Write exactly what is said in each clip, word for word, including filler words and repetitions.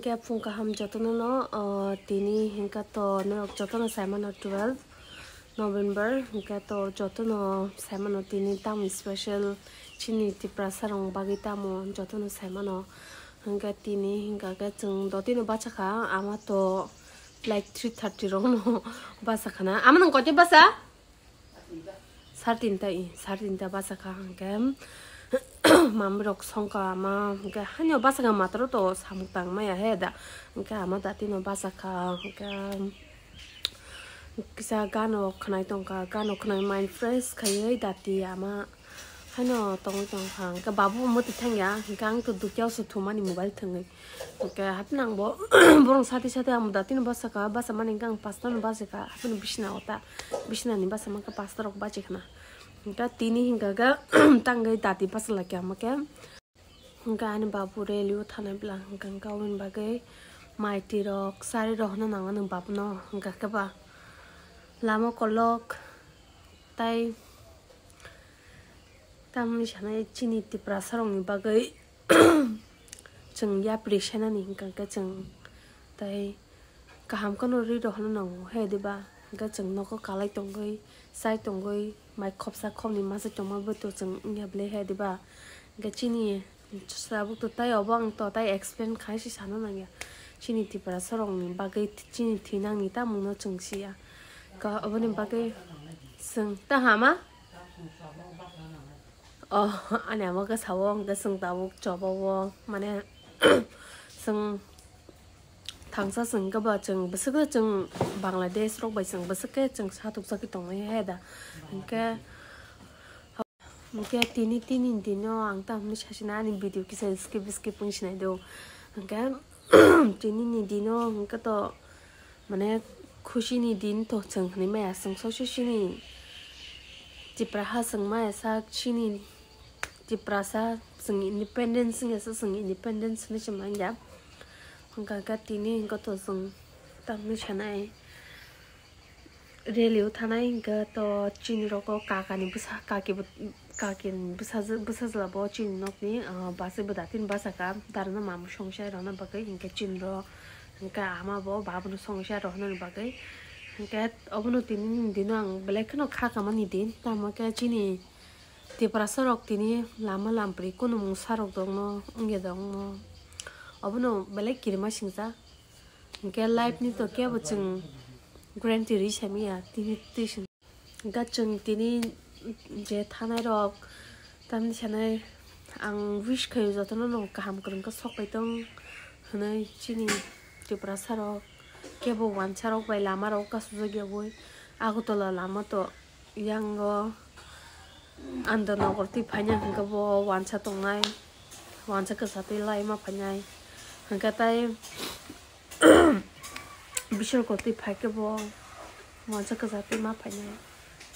Khe phung kaham jotono no, o, tini hinkhe to norok jotono saimano twelve November, hinkhe to jotono saimano tini tamo special chini Tiprasa rok bagwi tamo jotono saimano. Hinkhe tini hinkha khe chwng dotino bachakha, ama to like three thirty rokno bachakhana. Ama nwng koite bacha? Sar tinta i, sar tinta bachakha hinkhe mamrok songkha ama hinkhe haino bachakha matro to samung tangmaya he da. Hinkhe ama datino bachakha hinkhe kisa gano khwnai tongkha, gano khwnai mind fresh khaiwi dati ama haino tongwi tongkha. Hinkhe babu mwtwi thangya hinkhe ang to dukya se thumani mobile thwngwi. Hinkhe haphino ang bo borong sati sati ang datino bachakha, bachamani hinkhe ang pasta no bachakha, haphino bisina ota, bisinani bachama khe pasta rok bachikhana. Hinkhe tini hinkha khe tangwi dati bachalakya ama khe. Hinkhe ani babu rally o thanai bwla hinkha khe aboni bagwi maiti rok, chari rok hwnna nango nwng babuno hinkha khe ba lama kolok tai tamni sanai chini Tiprasa rokni bagwi chwng yapri senani hinkha khe chwng tai kaham kheno ri rok hwnna nango he diba? Hinkhe chwng nogo kalai tongwi, chai tongwi, mai khopsa khopni masa tongma bo to chwng wngya bwle he diba? Hinkhe chini tabuk to tai obo ang to tai explain khai se sana nangya. Chini Tiprasa rokni bagwi chini thwinangni tamungno chwng siya. Ka oboni bagwi chwng ta hama? Oh, ani ama khe sao, hwnkhe chwng tabuk choba o, mane, chwng thangsa chwng khe ba chwng bwswk khe chwng Bangladesh rok bai chwng bwswk khe chwng satok jagwi tongmani he da. Hwnkhe, hwnkhe tini, tini dino ang tamo hinwi sasina ani video kisa skip skip wng sinai do. Hwnkhe, tini ni dino hwnkhe to, mane, khusi ni din to chwng hinwi maya, chwng sosi sini Tipra ha chwng maya sak sini Tiprasa chwng independence wngya sa, chwng independence hinwi se manya. Hwnkha khe tini hwnkha to chwng tamni sanai rally o thanai hwnkha to chini rogo kaka ni bwsa, kaki bo, kaki ni bwsajwk, bwsajwla bo chini nokni, ah, bachai bwda tini bachakha darano mamung songwi sai rwna bagwi hwnkhe chini ro hwnkhe ama bo babuno songwi sai rwna bagwi hwnkhe obono tini ni dino ang belai kheno kha kamani din tamo khe chini Tiprasa rok tini lama lampri kunumung sarok dongno wngya dongno. Obono belai kirima singsa. Hwnkhe life ni to kebo chwng guarantee ri samiya tini twi sing. Hwnkhe chwng tini je thanai rok tamni sanai ang wish khaio jotono no kaham kwrwng khe sok pai tong hwnwi chini Tiprasa rok kebo wansa rok bai lama rok kasujak ya bui Agartala lama to. Yango Andanagor twi phaina hwnkhe bo wansa tongnai, wansa kwsa twi laima phainai. Hwnkhe tai Biswrwkor twi phaikhe bo wansa kwsa twi ma phainai.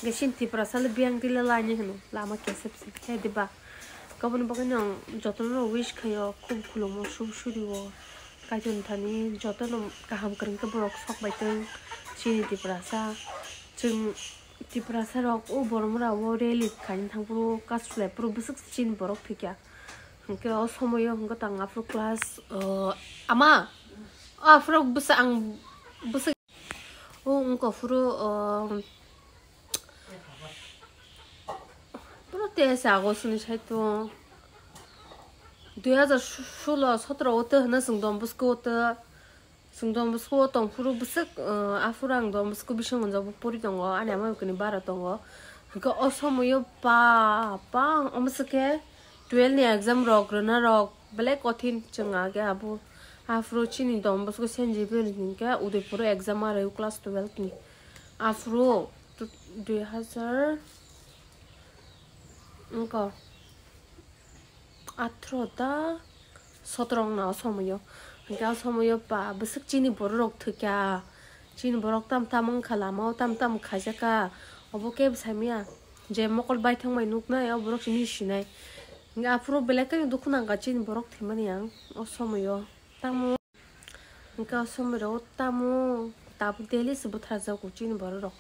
Hwnkhe chini Tiprasa le biyang twi le lainai hwno, lama kesep se. He diba? Aboni bagwi no ang jotono no wish khaio, khub khulumgo, sub suri o. Kaitor thani jotono kaham kwrwng khe borok sok bai tong chini Tiprasa. Chwng Tiprasa rok o Boromra o rally khaina thang phuru kasulai phuru bwswk chini borok thwikya. Hwnkhe o somoio hwnkhe tang aphuru class, o, ama, o aphuru bwsa ang bwsa o wngkha phuru, o, phuru tei se August ni saitung dui hazar solo sotro o tei hwna chwng Don Bosco o tei. Chwng Don Bosco o tong phuru bwswk, uh, aphuru ang Don Bosco bising hwnjak bo pori tongo, ani ama bwkani bara tongo. Hwnkhe o somoio pa, pa, omo se khe twelve ni exam rok rwna rok belai kothin chwng age abo. Aphuru chini Don Bosco Saint Xavier ni hwnkhe Udaipur o exam ma rw class twelve ni. Aphuru dui hazar wngkha. Athro ta sotro wngna o somoio. Hwnkhe o somoio pa bwswk chini borok rok thwikha. Chini borok tam tam wngkha lama o tam tam khaijak kha. Obo kebo saimanya je mokol baithang bai nuknai o borok simi sinai. Hwnkhe aphuru belai khe dukhu nangkha chini borok thwimani ang o somoio. Tamo Hwnkhe o somoi rok tamo tabuk daily se bwtharjago chini borok rok.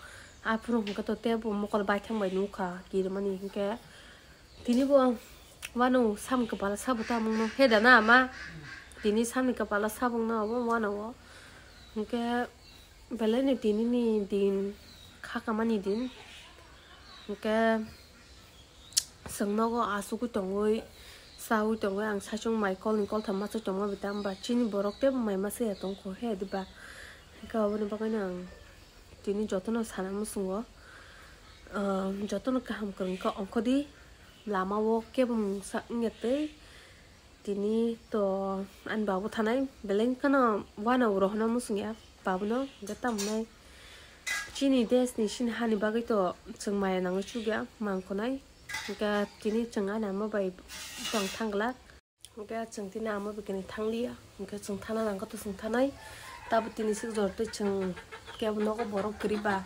Aphuru hwnkhe to teibo mokol baithang bai nukha kirimani hwnkhe tini bo wano sam kwbala sabo tamo wngno he da na ma? Tini sani kwpala sabungno obo uanao. Hwnkhe belai ni tini ni din kha kamani din. Hwnkhe chwng nogo achugwi tongwi chawi tongwi ang saichung mai kolni koltham masa tongma bita hwnba chini borok tei mai masa ya tongkho he diba. Hwnkhe oboni bagwino ang tini jotono sana muchungo, ah, jotono kaham kwrwng khe ongkhodi lama o kebo mungsa wngya tei. Tini to ani babu thanai belai kheno uanao rohorna muchungya babuno hwnkhe tamo nai chini desh ni chini hani bagwi to chwng maya nangwi chukya mangkhonai hwnkhe tini chwng ani ama bai tong thang glak hwnkhe chwng tini ama bai kwnwi thangliya hwnkhe chwng thana nangkha to chwng thanai tabo tini swk jor tei chwng kebo nogo borok kwrwi ba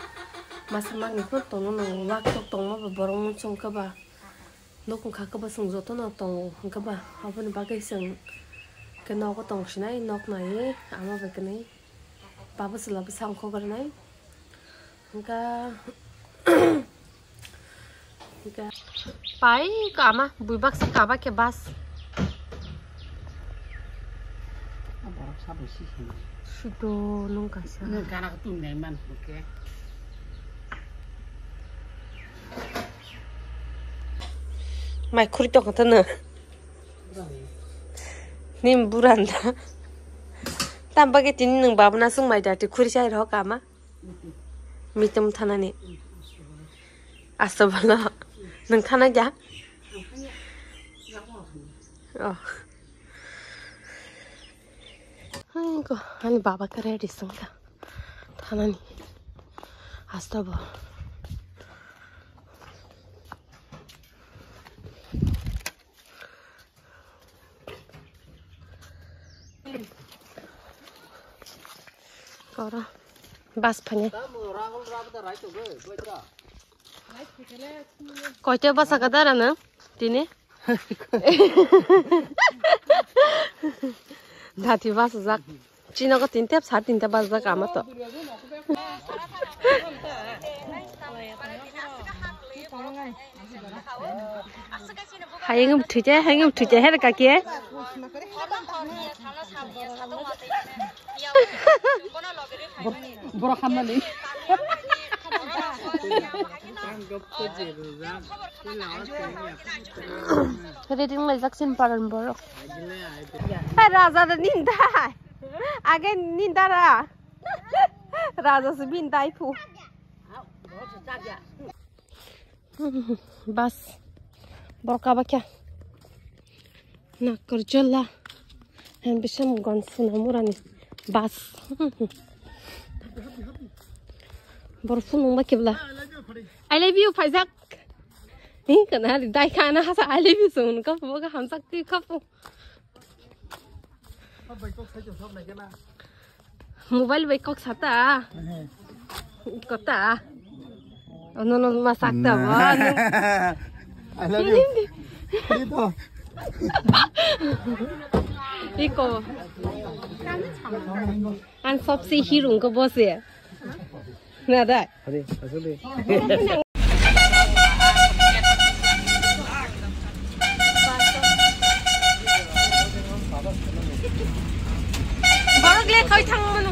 masa magni phano tongno nango wak tok tongma ba borok muchung khe ba. Nok wngkha khe ba chwng jotono tongo, hwnkhe ba aboni bagwi chwng khe nogo tong sinai, nok naiwi ama bai kwnwi baba chwla bwsa ongkhok rwnai. Hwnkha, hwnkha. Pai kama, bui baksa kaba khe bas. Borok sabo sisi. Sudo nung kaisa. Nung kana tung nai man hwnkhe. Mai khuri tong kha no. Nim buran da. Tam bagwi tini nwng babna swng mai dati khuri chai rw kama. Mitum thanani. Asto bolo. Nwng thana ja? Oh. Hai ko, ani baba khe ready songkha. Thanani. Hasta bo. Kora. Bas phane. Koite basa kadar ano? Tini? Dati basa jak. Chinogo tinta, sar tinta bajak ama to. Hayung thwite, hayung thwite, her kaki. Borok hamnani. Reading laijak sin paran borok. Hai raja da ninda. Age ninda ra. Raja se bin dai phu. Bas. Borok kaba kya. Nakorjola. Hen bisam gon suna murani. Bas. Borok phunung ba kebla. I love you, Faizak. Hi, kana hari dai kana hasa I love you sun kapu, boga hamsak twi kapu. Mobile bai kok sata. Kota. Ono no masak ta ba. I love you. Ito. Iko. Ang sobse hirung ko bose. Na dai. Hadi, asal deh. Borok le khoi thang mano.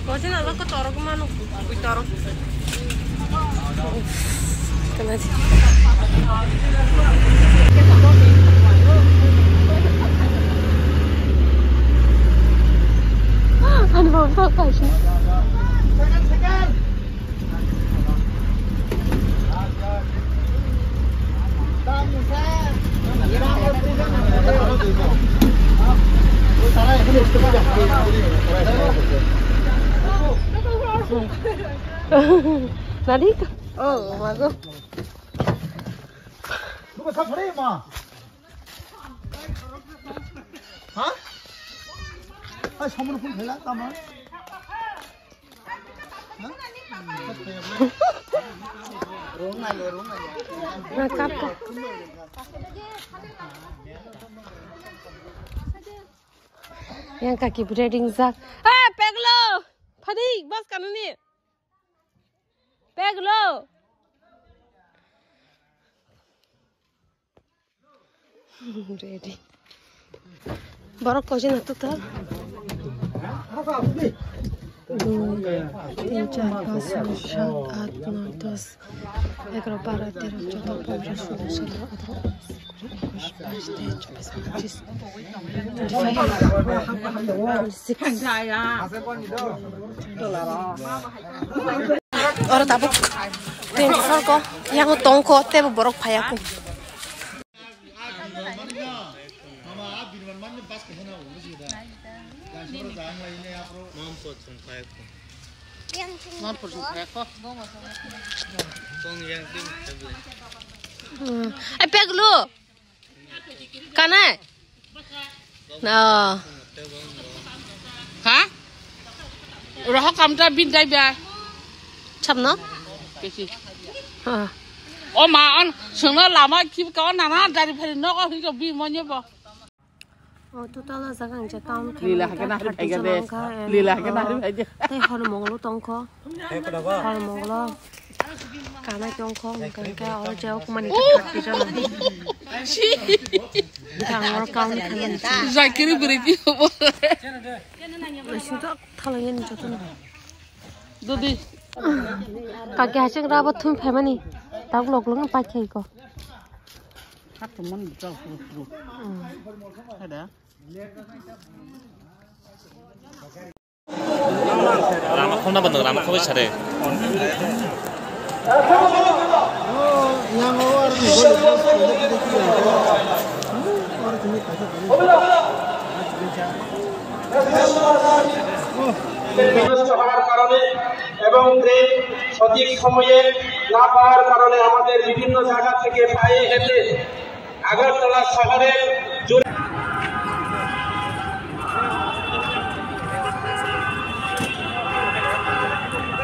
Bojin alo ko torok mano. Bui torok. Kena sih. Ano ba ba kaisa. Nadi? Oh, mago. Ha? Ai, samur phun khaila, tama. Yang kaki breading zak. Ah, peglo. Phadi, bas kanani. Peglo. Ready. Borok koijon atuk ta? Dui, tin, char, panch, chhoi, sat, at, noi, dos, egaro, baro, tero, chodo, pondro, solo, sotro, atro, unis, kuri, ekush, bais, teis, chobis, pochis, twenty-five, twenty-six, twenty-seven. Oro tabuk twenty-four ko, yang tongko, tebo borok phaiya ko. Hmm. Eh, peglo. Kanai? No. Ha? Rohok kamta bin dai ba. Chapno? Kesi. Ha. O ma on, sungno lama kip ka on nana dari phari nok on hiko bi monye bo. O, total o jaga ang je town khe Lila mani hake khe nahri thirty phai jon gade. Ang kha, and, Lila hake o, nahri phai gade. Tei hor monglo tongkho. Hor monglo kanai tongkho, hwnkhe o je o kumani khe thirty jon. Ang oro count khe mani. Zakiri bwrwi ki obo? Naising to thalangya ni jotono. Dudi. Kaki hasing rabo thum phaimani. Tabuk lok lok paikhaiko. Hathum man bwchal suru suru. Hmm. Ada. Lama khona bwndwk, lama khogwi sare. বিনষ্ট হওয়ার কারণে এবং ট্রেন সঠিক সময়ে না পাওয়ার কারণে আমাদের বিভিন্ন জায়গা থেকে পায়ে হেঁটে আগরতলা শহরে জুড়ে